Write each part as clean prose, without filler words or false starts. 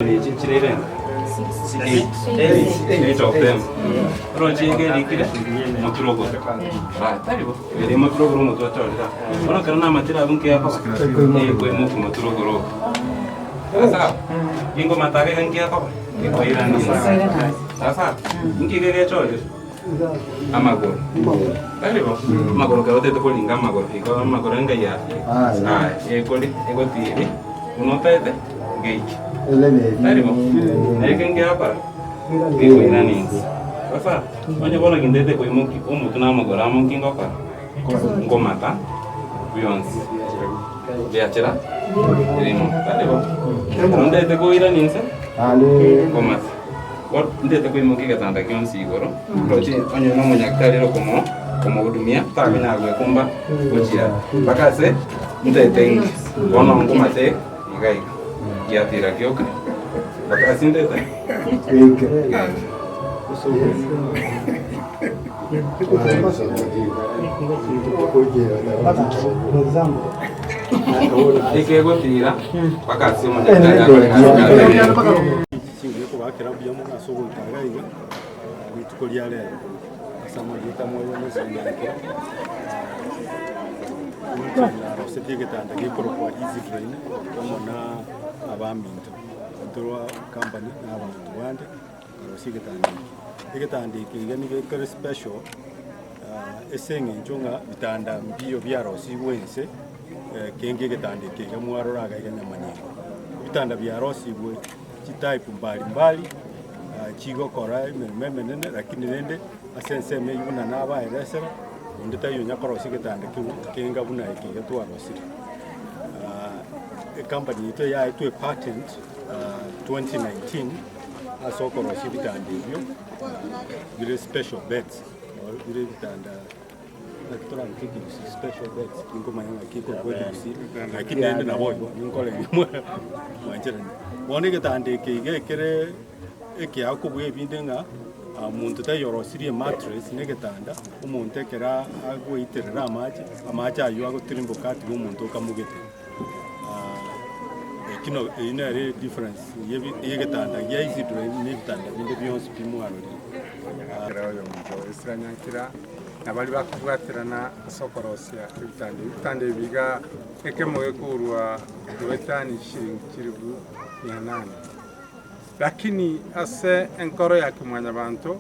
Echi chire Eight. Eight of them. Oroche iga erikire moturogoro. Ah, tari bo. Ere moturogoro omotwe ochorire. Bono ekero namatire abwo nkiakoba. Ekoimoki moturogoro oko. Sasa, ningomata iga nkiakoba. Nkoirania. Sasa, inki iga egechorire? Amagoro. Tari bo. Amagoro kero otagete koringa amagoro, igo amagoro engai ya aya ekori egotiri buna otaete ngeiki. Tari bo. Naye eke ngeakora ngekoirania inse. Sasa onye bono gintagete koimoki omotwe na amagoro amo nki ngokora? Nkomata bionsi biachera rimo. Tari bo. Ekero ntagete koirania inse nkomata. Bono ntete koimokia egetanda gionsi igoro, roche onye nomonyagitari ere okomo komohudumia, takonyara gwekumba gochia mpaka ase ntete inke. Bono nkomate iga iga, giatira gioka mpaka ase ntete geike. Ekegotira mpaka ase omonyagitari akore egasi yaye. Chingiya kobakera mbuya mono ase ogoika iga iga rituko ria rero, ase amarieta amoyo na enyancha, inche narosetie egetanda gekorokwa Easy Drain amo na abaminto, ntorwa company na abanto bande, nkarosia egetanda eke. Egetanda eke iga nigo kere special ase eng'encho ng'a bitanda mbiyo biarosigwe ense, kenge egetanda eke iga mwarora iga iga nyamanyinga. Ebitanda biarosigwe chitype mbali mbali chigokora emeremo emenene lakini rende ase ensemo eywo buna nabaeresera, onde taiyo onya korosia egetanda kegwo kenga buna eke iga twarosirie. Ecompany yaito yaetwe epatent 2019 ase okorosia ebitanda ebio bire special beds, bire ebitanda. Naki toraruke ekegusii special beds tinkomanya ng'aki ekorokwa ekegusii lakini naende nabo igo ninkorenge mwancherane. Bono egetanda eke iga ekere ekiao kobua ebinde ng'a monto taiyo orosirie emattress na egetanda, omonto ekero agoiterera amache, amache aywo agotirimboka atiga omonto okamogete. Eki no eywo nere edifference ya egetanda gia Isidro na ebitanda binde bionsi pi mwarorire. Kera oyominto Esra Nyankira na baria bakobwaterana ase okorosia ebitanda ebi. Ebitanda ebi iga ekemo gekorwa goetania chishilingi chilifu mia nane. Lakini ase enkoro ya kimwanyabanto,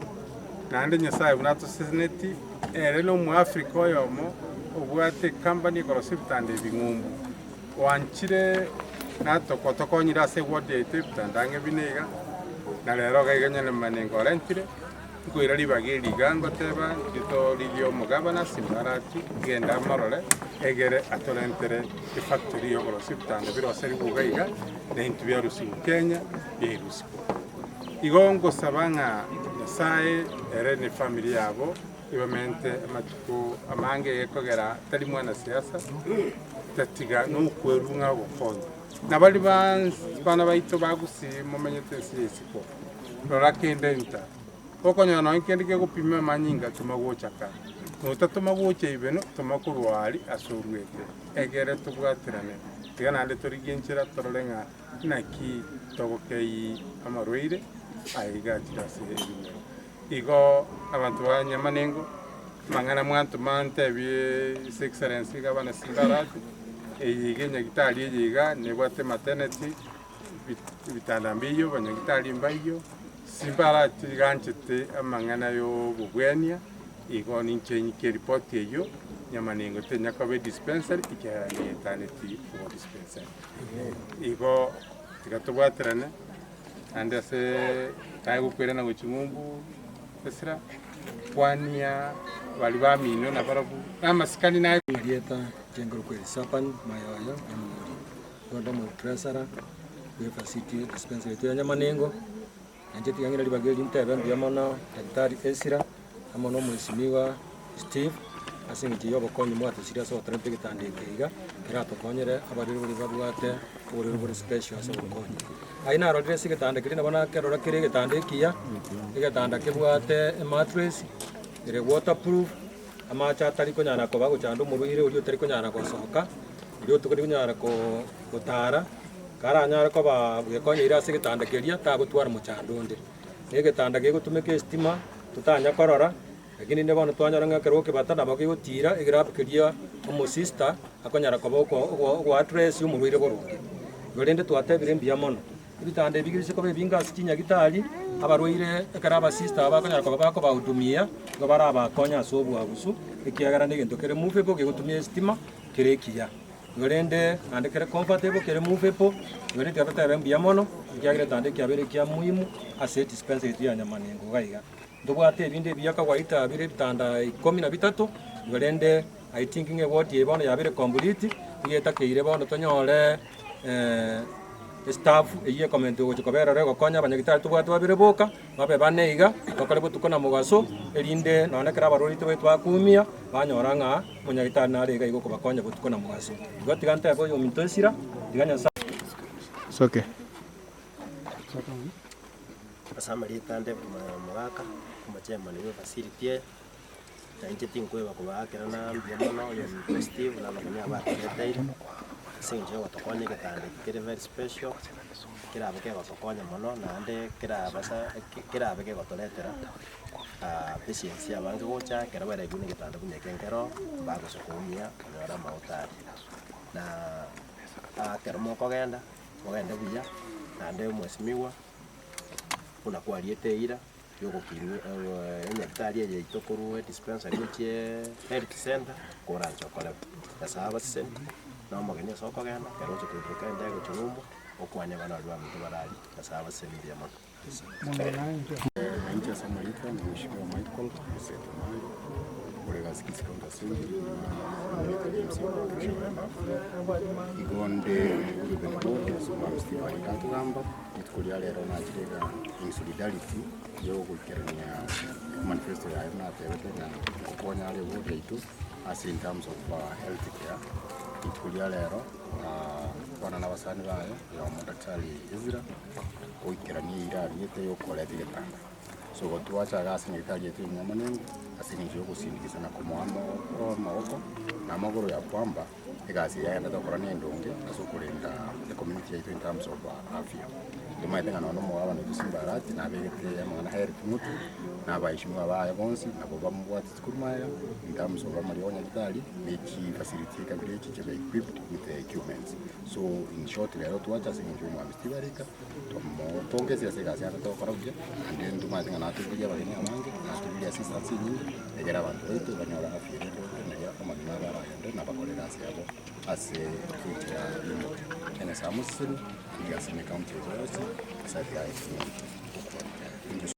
naende Nyasae buna atoseseneti, ere n'Omoafrika oyomo obwate ecompany ekorosia ebitanda ebi ng'umbu, oanchire natokotokonyire ase eward yaito ebitanda ang'e buna iga, na rero iga iga nyene manengo orentire, nkoira ribaga eri iga ngoteba ritorigie omogabana Simbarati, genda amorore egere atorentere efactory yokorosia ebitanda biroserigwe iga iga, na intwe biarusigwe Kenya biairusigwe. Igo ngosaba ng'a Nyasaye ere ne efamiri yabo ebamente amatuko amange egekogera tari mwanasiasa, tatiga nokwerwa ng'a ogokonya. Na baria bansi bana baito ba Gusii momenyete ense ya isiko, rora kende nta, okonyora nonye kende kegopima amanyinga toma gocha ka, notatoma gocha ibeno toma korwa aria ase oruete, egere tobwaterane. Tiga naende torigie enchera torore ng'a naki togokeyia amarwaire aya iga achire ase ebinyoro. Igo abanto ba Nyamanengo, amang'ana mwantoma ntebie His Excellency Gavana Simba Arati, eye iga enyagitari eye iga nebwate maternity, ebitanda mbiyo, abanyagitari mbaiyo, Simba Arati iga anchete amang'ana ya obobwenia, igo ninche nyike eripoti eyio, Nyamanengo tenya koba edispensary ekiagera neyetaneti obo dispensary. Igo tiga tobwaterane. Naende ase naye gokwerana gochia ng'umbu esira, kwania baria bamino nabarabwo namasikani naye. Erieta ri'enkorokwa Elisapan Mayoyo Emuri, nigo onde omotresara bwe dispensary yaito ya Nyamanengo, nainche tiga ng'ire ribaga eri ntebe mbuya mono Daktari Ezra amo na omwesimigwa Steve, ase eng'encho ya obokonyi mwatosirie ase ogotorenta egetanda eke iga, keratokonyere abarwaire baria babwate oborwaire bore special ase obokonyi. Ayio narorire ase egetanda keria nabo nakerora kere egetanda ekiya, egetanda kebwate emattress, ere waterproof, amache atari konyara koba agochanda omorwaire oria otari konyara gosoka, oria otari konyara koo gotara. Karanyare koba bwekonyeire ase egetanda keria, tagotwara mochando onde. Na egetanda gegotumeka esitima, totanya korora, lakini rende bono twanyora ng'a ekero okebata nabo kegotira egerabu keria omosista akonyara koba oko ogoaddress omorwaire boronge. Igo rende twatebire mbuya mono. Ebitanda ebi bise koba ebinge ase chinyagitari, abarwaire ekero abasista aba bakonyara koba bakobahudumia, nigo barabakonye ase obwagusu, ekiagera negento kere movable kegotumia esitima kere ekiya. Igo rende naende kere comfortable kere movable, igo rende tiga totebe mbuya mono, ekiagera etanda ekiabeire ekia muhimu ase edispensary yaito ya Nyamanengo iga iga. Ntobwate ebinde ebiya kawaida bire ebitanda ikomi na bitato, igo rende I think ng'a eward eye bono yabeire complete, nigo etakeire bono tonyore estaff eywo ekomenta ogocha kobera ero egokonya abanyagitari tobwate babere boka, babe bane iga, bakore botuko na mogaso, erinde nonye ekero abarwaire baito bakoumia, banyora ng'a omonyagitari nare iga iga okobakonya botuko na mogaso. Igo tiga ntebe oyominto esira, tiga Nyasaye. It's okay. Ase amarieta ande omogaka, omochairman bwe efacility eye, na inche tinkweba kobaakera na mbuya mono oyo ominto Steve na abageni aba atoreteire, ase eng'encho ya ogotokonya egetanda eke kere very special, kerabe kegotokonya mono naende kerabasa kerabe kegotoretera patients abange gocha ekero baraigwe na egetanda buna eke nkero, mbagosa koumia konyora amaguta aria. Na ekero mokogenda, mogende buya, naende omwesimigwa, buna kwariete eira. Yogokinia enyagitari eye yaito korwa edispensary gochia health center koranche okore bo. Nyasae abasesenie, na omogeni ase okogenda, ekero oche koiruruka ende gochia ng'umbu, okwane abana baria baminto bare aria, Nyasae abasesenie mbuya mono. Inche ase amarieta na Mheshimiwa Michael Oseto Omari, ore gasi Kisii County Assembly, na MC Mwakilishi wa Embafu. Igo nde Ruben Board ase Omwami Steve arenge atogamba. Rituko ria rero nachire iga in solidarity yogoikerania manifesto yaye buna atebete ng'a ngokonya are eward yaito ase in terms of health care. Rituko ria rero abana na abasani baye oyomo Daktari Ezra goikerania eira ariete yokoreta egetanda. So igo twacha iga ase nyagetari yaito ya Nyamanengo ase eng'encho yogosindikiza na komoa amagoko na amagoro ya kwamba. Egasi eye yagenderete gokora nendonge ase okorenda ecommunity yaito in terms of afya. Tomaete ng'a nonya omogabana oito Simba Arati nabegete amang'ana health motwe, na abaeshimiwa baye bonsi nabo bamobwateti korwa magega in terms of amariogo nyagitari na chifacility ekabira echi chibe equipped with the equipments. So in short rero twacha ase eng'encho ya omwami Steve Arika, tomotongesie ase egasi ase togokora buya, naende ntomaete ng'a natoburie abageni abange, natoburie assistance enyinge, egere abanto baito banyore afya ere endonge naria amagima abo aragende na bakore egasi yabo ase enchera y'omokia. Nyasae amosesenie, naende asesenie ecounty eye yonsi, ase atiga aye ching'encho.